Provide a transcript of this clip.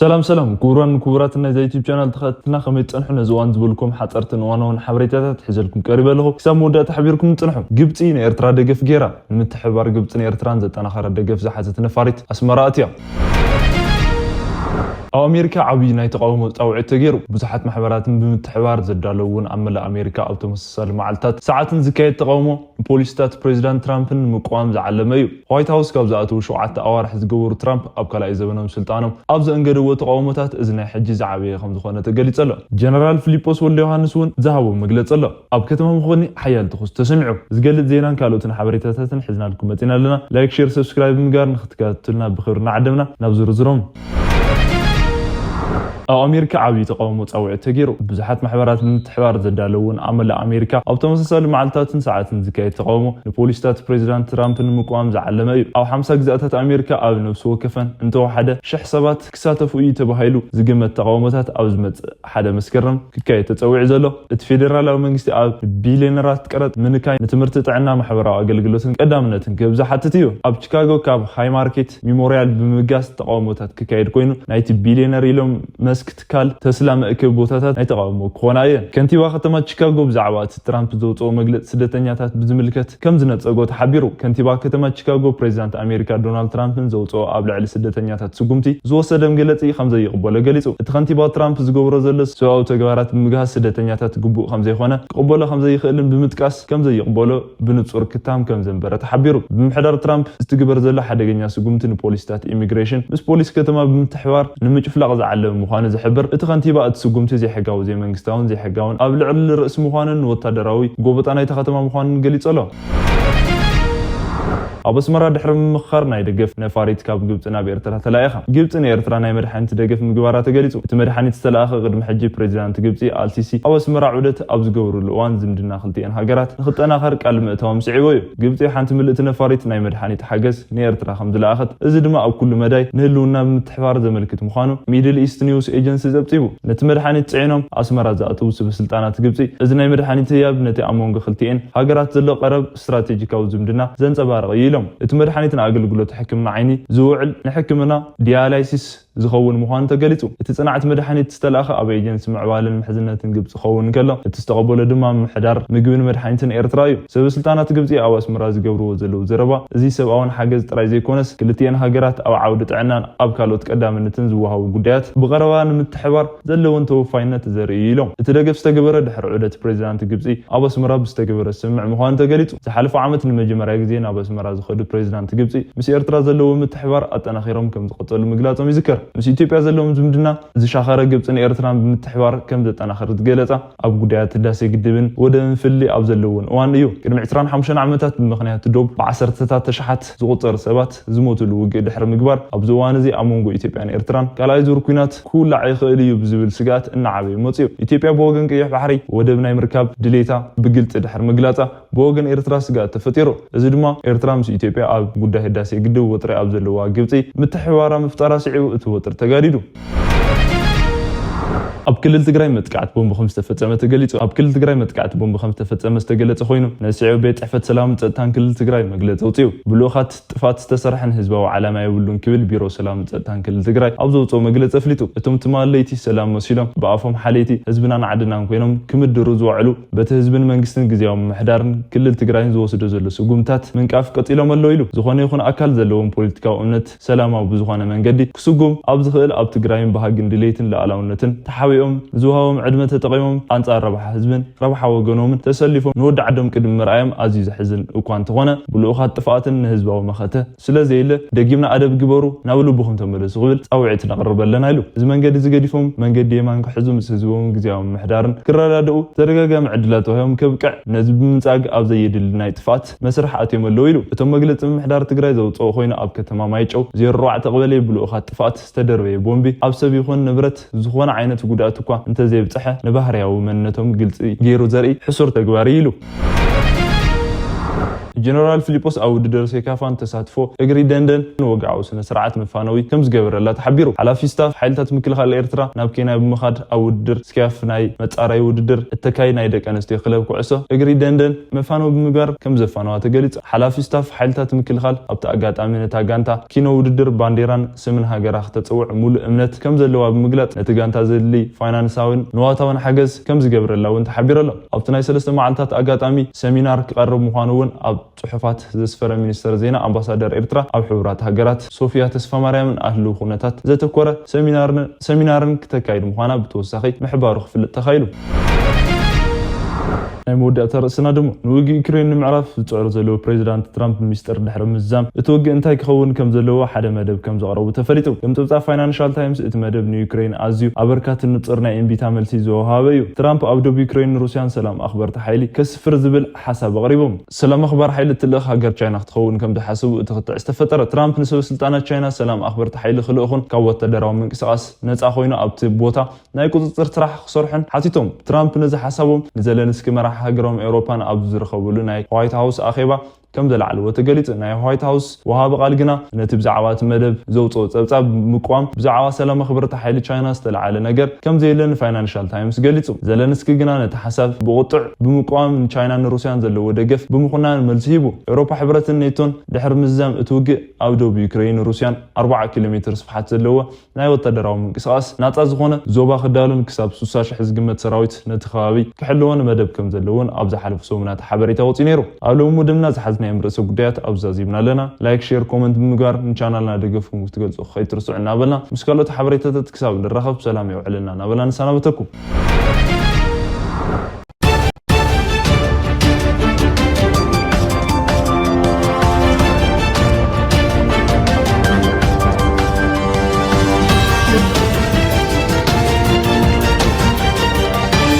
ሰላም ሰላም ክቡራን ክቡራት ናይዛ ዩቲብ ቻናል ተኸታተልትና፣ ከመይ ትጸንሑ? ነዚ እዋን ዝበልኩም ሓጸርትን እዋናውን ሓበሬታታት ሒዘልኩም ቀሪበ ኣለኹ። ክሳብ መወዳእታ ሓቢርኩም ጽንሑ። ግብጺ ንኤርትራ ደገፍ ገይራ። ንምትሕብባር ግብጽን ኤርትራን ዘጠናኸረ ደገፍ ዝሓዘት ነፋሪት ኣስመራ ኣትያ። ኣብ ኣሜሪካ ዓብዪ ናይ ተቓውሞ ጻውዒት ተገይሩ። ብዙሓት ማሕበራትን ብምትሕባር ዘዳለውን ኣብ መላእ ኣሜሪካ ኣብ ተመሳሳሊ መዓልታት ሰዓትን ዝካየድ ተቓውሞ ንፖሊሲታት ፕሬዚዳንት ትራምፕን ንምቅዋም ዝዓለመ እዩ። ዋይት ሃውስ ካብ ዝኣተዉ ሸውዓተ ኣዋርሕ ዝገበሩ ትራምፕ ኣብ ካልኣይ ዘበኖም ስልጣኖም ኣብ ዘእንገድዎ ተቓውሞታት እዚ ናይ ሕጂ ዝዓበየ ከም ዝኾነ ተገሊጹ ኣሎ። ጀነራል ፊሊጶስ ወልደ ዮሃንስ እውን ዝሃቦ መግለጺ ኣሎ። ኣብ ከተማ መኾኒ ሓያል ተኹስ ተሰሚዑ። ዝገልጽ ዜናን ካልኦትን ሓበሬታታትን ሒዝናልኩም መጺና ኣለና። ላይክ፣ ሼር፣ ሰብስክራይብ ብምግባር ንክትከታተሉና ብኽብሪ እናዓደምና ናብ ዝርዝሮም። ኣብ ኣሜሪካ ዓብዪ ተቓውሞ ጻውዒት ተገይሩ። ብዙሓት ማሕበራት ንምትሕባር ዘዳለውን ኣብ መላእ ኣሜሪካ ኣብ ተመሳሳሊ መዓልታትን ሰዓትን ዝካየድ ተቓውሞ ንፖሊሲታት ፕሬዚዳንት ትራምፕ ንምቅዋም ዝዓለመ እዩ። ኣብ ሓምሳ ግዝኣታት ኣሜሪካ ኣብ ነፍሲ ወከፈን እንተወሓደ ሽሕ ሰባት ክሳተፉ እዩ ተባሂሉ ዝግመት ተቓውሞታት ኣብ ዝመጽእ ሓደ መስከረም ክካየድ ተጸዊዑ ዘሎ። እቲ ፌዴራላዊ መንግስቲ ኣብ ቢልዮነራት ቀረጥ ምንካይ ንትምህርቲ፣ ጥዕና፣ ማሕበራዊ ኣገልግሎትን ቀዳምነትን ክህብ ዝሓትት እዩ። ኣብ ቺካጎ ካብ ሃይ ማርኬት ሚሞሪያል ብምብጋስ ተቓውሞታት ክካየድ ኮይኑ፣ ናይቲ ቢልዮነር ኢሎን መስክ ትካል ተስላ መእከቢ ቦታታት ናይ ተቓውሞ ክኾና እየን። ከንቲባ ከተማ ቺካጎ ብዛዕባ እቲ ትራምፕ ዘውፅኦ መግለፂ ስደተኛታት ብዝምልከት ከም ዝነፀጎ ተሓቢሩ። ከንቲባ ከተማ ቺካጎ ፕሬዚዳንት ኣሜሪካ ዶናልድ ትራምፕን ዘውፅኦ ኣብ ልዕሊ ስደተኛታት ስጉምቲ ዝወሰደ መግለፂ ከም ዘይቕበሎ ገሊፁ። እቲ ከንቲባ ትራምፕ ዝገብሮ ዘሎ ሰብኣዊ ተግባራት ብምግሃስ ስደተኛታት ግቡእ ከም ዘይኮነ ክቕበሎ ከም ዘይኽእልን ብምጥቃስ ከም ዘይቕበሎ ብንጹር ክታም ከም ዘንበረ ተሓቢሩ። ብምሕዳር ትራምፕ ዝትግበር ዘሎ ሓደገኛ ስጉምቲ ንፖሊስታት ኢሚግሬሽን ምስ ፖሊስ ከተማ ብምትሕባር ንምጭፍላቕ ዝዓለመ ምዃኑ ዝሕብር እቲ ከንቲባ፣ እቲ ስጉምቲ ዘይሕጋዊ፣ ዘይመንግስታውን ዘይሕጋውን ኣብ ልዕሊ ርእሲ ምዃኑን ንወታደራዊ ጎበጣ ናይታ ከተማ ምዃኑን ገሊጹ ኣሎ። ኣብ ኣስመራ ድሕሪ ምምኽኻር ናይ ደገፍ ነፋሪት ካብ ግብጺ ናብ ኤርትራ ተላኢኻ። ግብጺ ንኤርትራ ናይ መድሓኒት ደገፍ ምግባራ ተገሊጹ። እቲ መድሓኒት ዝተላእኸ ቅድሚ ሕጂ ፕሬዚዳንት ግብጺ ኣልሲሲ ኣብ ኣስመራ ዑደት ኣብ ዝገብርሉ እዋን ዝምድና ክልቲኤን ሃገራት ንኽጠናኸር ቃል ምእታዎም ስዒቡ እዩ። ግብጺ ሓንቲ ምልእቲ ነፋሪት ናይ መድሓኒት ሓገዝ ንኤርትራ ከም ዝለኣኸት፣ እዚ ድማ ኣብ ኩሉ መዳይ ንህልውና ብምትሕባር ዘመልክት ምዃኑ ሚድል ኢስት ኒውስ ኤጀንሲ ጸብጺቡ። ነቲ መድሓኒት ጽዒኖም ኣስመራ ዝኣተዉ ሰበ ስልጣናት ግብጺ፣ እዚ ናይ መድሓኒት ህያብ ነቲ ኣብ መንጎ ክልቲኤን ሃገራት ዘሎ ቀረብ ስትራቴጂካዊ ዝምድና ዘንጸባርቕ እዩ ኢሎም። እቲ መድሓኒት ንኣገልግሎት ሕክምና ዓይኒ ዝውዕል፣ ንሕክምና ዲያላይሲስ ዝኸውን ምዃኑ ተገሊጹ። እቲ ጽንዓት መድሓኒት ዝተላእኸ ኣብ ኤጀንሲ ምዕባለን ምሕዝነትን ግብጺ ክኸውን እንከሎ፣ እቲ ዝተቐበሎ ድማ ምምሕዳር ምግብን መድሓኒትን ኤርትራ እዩ። ሰበ ስልጣናት ግብጺ ኣብ ኣስመራ ዝገብርዎ ዘለዉ ዘረባ፣ እዚ ሰብኣውን ሓገዝ ጥራይ ዘይኮነስ፣ ክልቲኤን ሃገራት ኣብ ዓውዲ ጥዕናን ኣብ ካልኦት ቀዳምነትን ዝወሃቡ ጉዳያት ብቐረባ ንምትሕባር ዘለወን ተወፋይነት ዘርኢ እዩ ኢሎም። እቲ ደገፍ ዝተገበረ ድሕሪ ዑደት ፕሬዚዳንት ግብጺ ኣብ ኣስመራ ብዝተገበረ ስምምዕ ምዃኑ ተገሊጹ። ዝሓለፈ ዓመት ንመጀመርያ ግዜ ናብ ኣስመራ ዝኸዱ ፕሬዚዳንት ግብጺ፣ ምስ ኤርትራ ዘለዎም ምትሕባር ኣጠናኺሮም ከም ዝቐጸሉ ምግላጾም ይዝከር። ምስ ኢትዮጵያ ዘለዎም ዝምድና ዝሻኸረ፣ ግብጽን ኤርትራን ብምትሕባር ከም ዘጠናኽር ዝገለጻ፣ ኣብ ጉዳያት ህዳሴ ግድብን ወደብን ፍልልይ ኣብ ዘለዎን እዋን እዩ። ቅድሚ ዕስራን ሓሙሽተን ዓመታት ብምኽንያት ዶብ ብዓሰርተታት ተሽሓት ዝቑጸሩ ሰባት ዝሞትሉ ውግእ ድሕሪ ምግባር፣ ኣብዚ እዋን እዚ ኣብ መንጎ ኢትዮጵያን ኤርትራን ካልኣይ ዙር ኲናት ክውላዕ ይኽእል እዩ ብዝብል ስግኣት እናዓበየ መጺኡ። ኢትዮጵያ ብወገን ቀይሕ ባሕሪ ወደብ ናይ ምርካብ ድሌታ ብግልጺ ድሕሪ ምግላጻ፣ ብወገን ኤርትራ ስግኣት ተፈጢሩ። እዚ ድማ ኤርትራ ምስ ኢትዮጵያ ኣብ ጉዳይ ህዳሴ ግድብ ወጥሪ ኣብ ዘለዋ ግብጺ ምትሕብባራ ምፍጣራ ስዒቡ እቲ ወጥሪ ተጋዲዱ። ኣብ ክልል ትግራይ መጥቃዕቲ ቦምብ ከም ዝተፈጸመ ተገሊጹ። ኣብ ክልል ትግራይ መጥቃዕቲ ቦምብ ከም ዝተፈጸመ ዝተገለጸ ኮይኑ፣ ነዚ ስዒቡ ቤት ጽሕፈት ሰላምን ጸጥታን ክልል ትግራይ መግለጺ ኣውጺኡ። ብልኡኻት ጥፍኣት ዝተሰርሐን ህዝባዊ ዓላማ የብሉን ክብል ቢሮ ሰላምን ጸጥታን ክልል ትግራይ ኣብ ዘውጽኦ መግለጺ ኣፍሊጡ። እቶም ትማል ለይቲ ሰላም መሲሎም ብኣፎም ሓለይቲ ህዝብናን ዓድናን ኮይኖም ክምድሩ ዝውዕሉ፣ በቲ ህዝብን መንግስትን ግዝያዊ ምምሕዳርን ክልል ትግራይን ዝወስዶ ዘሎ ስጉምታት ምንቃፍ ቀጺሎም ኣለዉ ኢሉ። ዝኾነ ይኹን ኣካል ዘለዎም ፖለቲካዊ እምነት ሰላማዊ ብዝኾነ መንገዲ ክስጉም ኣብ ዝኽእል ኣብ ትግራይን ባህግን ድሌትን ሉኣላውነትን ተሓቢኦም ዝወሃቦም ዕድመ ተጠቒሞም ኣንጻር ረብሓ ህዝብን ረብሓ ወገኖምን ተሰሊፎም ንወዲ ዓዶም ቅድሚ ምርኣዮም ኣዝዩ ዘሕዝን እኳ እንተኾነ፣ ብልኡኻት ጥፍኣትን ንህዝባዊ መኸተ ስለ ዘየለ፣ ደጊምና ኣደብ ግበሩ፣ ናብ ልብኹም ተመለሱ ክብል ጻውዒት ነቕርብ ኣለና ኢሉ። እዚ መንገዲ እዚ ገዲፎም መንገዲ የማን ክሕዙ ምስ ህዝቦምን ግዝያዊ ምምሕዳርን ክረዳድኡ ተደጋጋሚ ዕድላት ተዋሂቦም ከብቅዕ፣ ነዚ ብምንጻግ ኣብ ዘየድሊ ናይ ጥፍኣት መስርሕ ኣትዮም ኣለዉ ኢሉ። እቶም መግለጺ ምምሕዳር ትግራይ ዘውጽኦ ኮይኑ፣ ኣብ ከተማ ማይጨው ዜሮ ኣርባዕተ ቀበሌ ብልኡኻት ጥፍኣት ዝተደርበየ ቦምቢ ኣብ ሰብ ይኹን ንብረት ዝኾነ ዓይነት ጉድኣት እኳ እንተዘየብጽሐ፣ ንባህርያዊ መንነቶም ግልጺ ገይሩ ዘርኢ ሕሱር ተግባር እዩ ኢሉ። ጀነራል ፊሊጶስ ኣብ ውድድር ሴካፋን ተሳትፎ እግሪ ደንደን ንወግዓዊ ስነ ስርዓት መፋነዊ ከም ዝገበረላ ተሓቢሩ። ሓላፊ ስታፍ ሓይልታት ምክልኻል ኤርትራ ናብ ኬንያ ብምኻድ ኣብ ውድድር ስኪያፍ ናይ መጻረይ ውድድር እተካይ ናይ ደቂ ኣንስትዮ ክለብ ኩዕሶ እግሪ ደንደን መፋነዊ ብምግባር ከም ዘፋነዋ ተገሊጹ። ሓላፊ ስታፍ ሓይልታት ምክልኻል ኣብቲ ኣጋጣሚ ነታ ጋንታ ኪኖ ውድድር ባንዴራን ስምን ሃገራ ክተጽውዕ ሙሉእ እምነት ከም ዘለዋ ብምግላጽ ነቲ ጋንታ ዘድሊ ፋይናንሳዊን ንዋታውን ሓገዝ ከም ዝገብረላ እውን ተሓቢሩ ኣሎ። ኣብቲ ናይ ሰለስተ መዓልታት ኣጋጣሚ ሰሚናር ክቐርብ ምዃኑ እውን ኣብ ጽሑፋት ዘስፈረ ሚኒስተር ዜና ኣምባሳደር ኤርትራ ኣብ ሕቡራት ሃገራት ሶፊያ ተስፋማርያምን ኣህልው ኩነታት ዘተኮረ ሰሚናርን ክተካይድ ምዃና ብተወሳኺ ምሕባሩ ክፍለጥ ተኻኢሉ። ናይ መወዳእታ ርእስና ድማ ንውግእ ዩክሬን ንምዕራፍ ዝጽዕሩ ዘለዉ ፕሬዚዳንት ትራምፕ ሚስጥር ድሕሪ ምዝዛም እቲ ውግእ እንታይ ክኸውን ከም ዘለዎ ሓደ መደብ ከም ዘቕረቡ ተፈሊጡ። ከም ጸብጻብ ፋይናንሻል ታይምስ እቲ መደብ ንዩክሬን ኣዝዩ ኣበርካትን ንጹር ናይ እምቢታ መልሲ ዝወሃበ እዩ። ትራምፕ ኣብ ዶብ ዩክሬን ንሩስያን ሰላም ኣኽበርቲ ሓይሊ ከስፍር ዝብል ሓሳብ ኣቕሪቦም። ሰላም ኣኽባር ሓይሊ እትልእኽ ሃገር ቻይና ክትኸውን ከም ዝሓስቡ እቲ ክትዕ ዝተፈጠረ። ትራምፕ ንሰበ ስልጣናት ቻይና ሰላም ኣኽበርቲ ሓይሊ ክልእኹን ካብ ወታደራዊ ምንቅስቓስ ነጻ ኮይኑ ኣብቲ ቦታ ናይ ቁጽጽር ስራሕ ክሰርሑን ሓቲቶም። ትራምፕ ነዚ ሓሳቦም ንዘለንስኪ መራሒ ሃገሮም ኤውሮፓን ኣብ ዝርከብሉ ናይ ዋይት ሃውስ ኣኼባ ከም ዘላዕልዎ ተገሊጹ። ናይ ዋይት ሃውስ ወሃቢ ቃል ግና ነቲ ብዛዕባ እቲ መደብ ዘውፅኦ ጸብጻብ ብምቋም ብዛዕባ ሰላም ኣኽበርቲ ሓይሊ ቻይና ዝተለዓለ ነገር ከም ዘየለ ንፋይናንሻል ታይምስ ገሊጹ። ዘለንስኪ ግና ነቲ ሓሳብ ብቁጥዕ ብምቋም ንቻይናን ንሩስያን ዘለዎ ደገፍ ብምኹናን መልሲ ሂቡ። ኤውሮፓ ሕብረትን ኔቶን ድሕሪ ምዝዛም እቲ ውግእ ኣብ ደቡብ ዩክሬን ሩስያን ኣርባዓ ኪሎ ሜትር ስፍሓት ዘለዎ ናይ ወታደራዊ ምንቅስቓስ ናጻ ዝኾነ ዞባ ክዳሉን ክሳብ ስሳ ሽሕ ዝግመት ሰራዊት ነቲ ከባቢ ክሕልዎ ንመደብ ከም ዘለዎን ኣብ ዝሓለፉ ሰሙናት ሓበሬታ ወጺኡ ነይሩ። ኣብ ሎሚ መደብና ዝሓዝናዮም ርእሰ ጉዳያት ኣብዚ ዛዚምና ኣለና። ላይክ፣ ሼር፣ ኮመንት ብምግባር ንቻናልና ደገፍኩም ክትገልጹ ከይትርስዑ እናበልና ምስ ካልኦት ሓበሬታታት ክሳብ ንራኸብ ሰላም የውዕልና እናበልና ንሰናበተኩም።